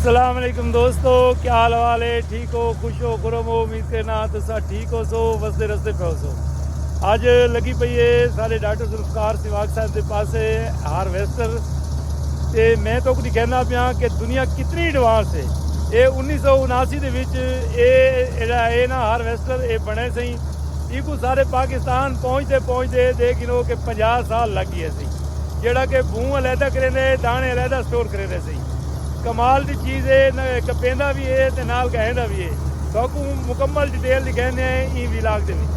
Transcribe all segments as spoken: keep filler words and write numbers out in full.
السلام علیکم دوستو، کیا حال حوال ہے؟ ٹھیک ہو، خوش ہو، خرم ہو؟ امید کرنا تساں ٹھیک ہو سو، وسدے رسدے پئے ہو سو۔ اج لگی پئی ہے سارے ڈاکٹر ذوالفقار سواگ صاحب دے پاسے ہارویسٹر، تے میں تو ڈکھینا پیا کہ دنیا کتنی ایڈوانس ہے۔ اے انیس سو اناسی دے وچ اے جڑا اے نا ہارویسٹر اے بنے سہی، ایکوں سارے پاکستان پہنچدے پہنچدے دے گنو کہ پنجاہ سال لگ گئے سی، جیڑھا کہ بھوں علیحدہ کریندے، داݨے علیحدہ سٹور کریندے سی۔ کمال دی چیز ہے، نہ کپیندا وی ہے تے نال ڳاہیندا وی ہے۔ تہاکوں مکمل ڈیٹیل ݙکھیندے ہیں ایں ولاگ دے وچ۔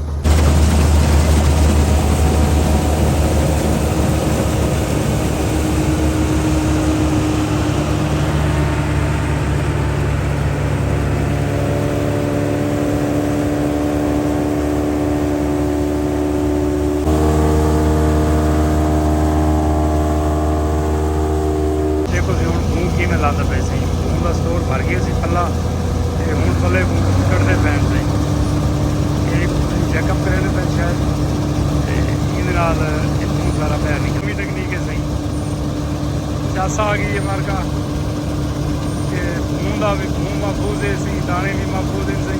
ݙیکھو سی ہݨ بھوں کیویں لاندا پئے سی، بھوں دا سٹور بھر ڳیا سی پلا، تے ہݨ پلے کوں کڈھدے پئے سی۔ اے چیک اپ کریندے پئے شاید، تے ایندے نال اے بھوں سارا باہر نکل۔ نویں ٹیکنیک ہے سہی، چس آ ڳئی ہے مارکا، کہ بھوں دا وی، بھوں محفوظ ہے سی، داݨے وی محفوظ ہے سہی۔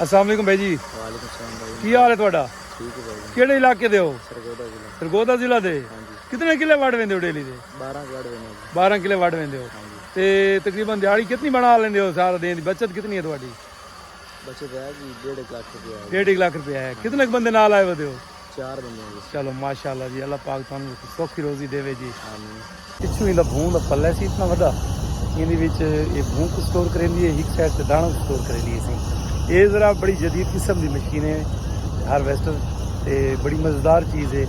السلام علیکم بھائی جی۔ وعلیکم السلام بھائی۔ کی حال ہے تہاڈا؟ ٹھیک ہے بھائی جی۔ کیڑے علاقے دے ہو؟ سرگودھا ضلع۔ سرگودھا ضلع دے؟ ہاں جی۔ کتنے کلے وڈھ ویندے ہو ڈیلی دے؟ بارہ کلے وڈھ ویندے ہو جی۔ بارہ کلے وڈھ ویندے ہو۔ ہاں جی۔ تے تقریباً دیہاڑی کتنی بنا لیندے ہو سارا دن دی؟ بچت کتنی ہے تہاڈی؟ بچت ہے جی ڈیڑھ ایک لاکھ روپیہ ہے۔ ڈیڑھ ایک لاکھ روپیہ ہے۔ ہاں۔ کتنے ک بندے نال آئے ودے ہو؟ چار بندے ہیں جی۔ چلو ماشاءاللہ جی، اللہ پاک تانوں سوکھی روزی ݙیوے جی۔ آمین۔ پچھوں ایندا بھوں دا پلہ سی اتنا وݙا، ایندے وچ اے بھوں کوں سٹور کریندی ہے، ہک سائیڈ تے داݨا کوں سٹور کریندی ہے سی۔ اے ذرا بڑی جدید قسم دی مشین ہے، ہارویسٹر، تے بڑی مزیدار چیز ہے۔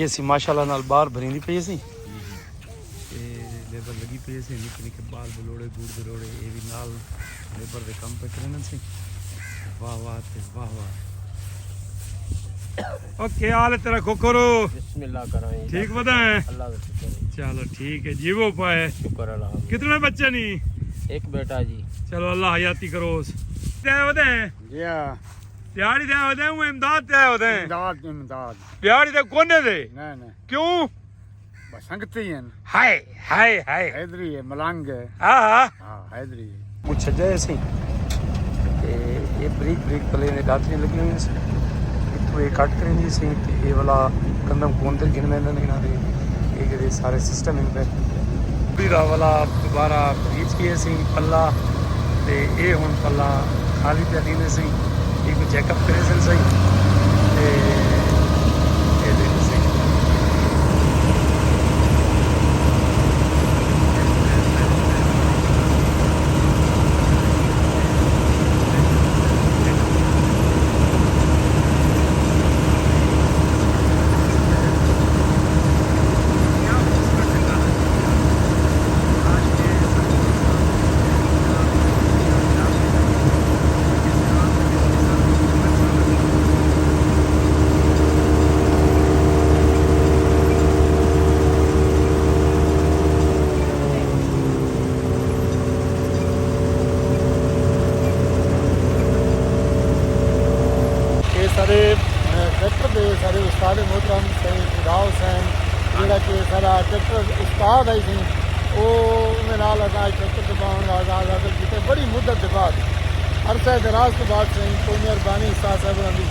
اے سی ماشاءاللہ نال باہر بھریندی پئی سی۔ تے لیبر لگی پئی سی، نکے نکے بال بلوڑے، گڑ بلوڑے، اے وی نال لیبر دے کم پہ کرن سی۔ واہ واہ تے واہ واہ۔ او کیا حال ہے تیرا کھوکھرو؟ بسم اللہ کرائیں۔ ٹھیک ودا ہے؟ اللہ کا شکر ہے۔ چلو ٹھیک ہے، جیوو پائے۔ شکر الحمدللہ۔ کتنے بچے نی؟ ایک بیٹا جی۔ چلو اللہ حیاتی کروس۔ تے ودا ہے؟ جی ہاں۔ دیہاڑی تے آئے ہوندے ہیں، امداد تے آئے ہوندے ہیں۔ امداد، امداد۔ دیہاڑی تے کونے دے؟ نہ، نہ۔ کیوں؟ بس سنگتی ہیں۔ ہائے، ہائے، ہائے۔ حیدری ہے، ملنگ ہے۔ ہاں، ہاں۔ ہاں، حیدری ہے۔ پچھے جائے سی۔ تے اے بریک بریک پلے نے ڈاکٹری لگی ہوئی سی۔ اتھوں اے کٹ کریندی سی تے اے والا گندم کون تے گن ویندے نے انہاں دے۔ اے جڑے سارے سسٹم ہن پئے۔ پوری دا والا دوبارہ بھیج کے سی پلا، تے اے ہن پلا خالی پیا ڈیندے سی۔ ایکوں چیک اپ کریسن سئیں، تے اے ݙیکھسن۔ اے سارے، اے، ٹریکٹر دے سارے استاد محترم سائیں خدا حسین، جیڑھا کہ سارا ٹریکٹر استاد ہے سائیں، او انہاں نال اساں اڄ ٹریکٹر تے باہن آزاد حاصل کیتے بڑی مدت دے بعد، عرصہ دراز تو بعد سائیں، کوئی مہربانی استاد صاحب ہوراں دی۔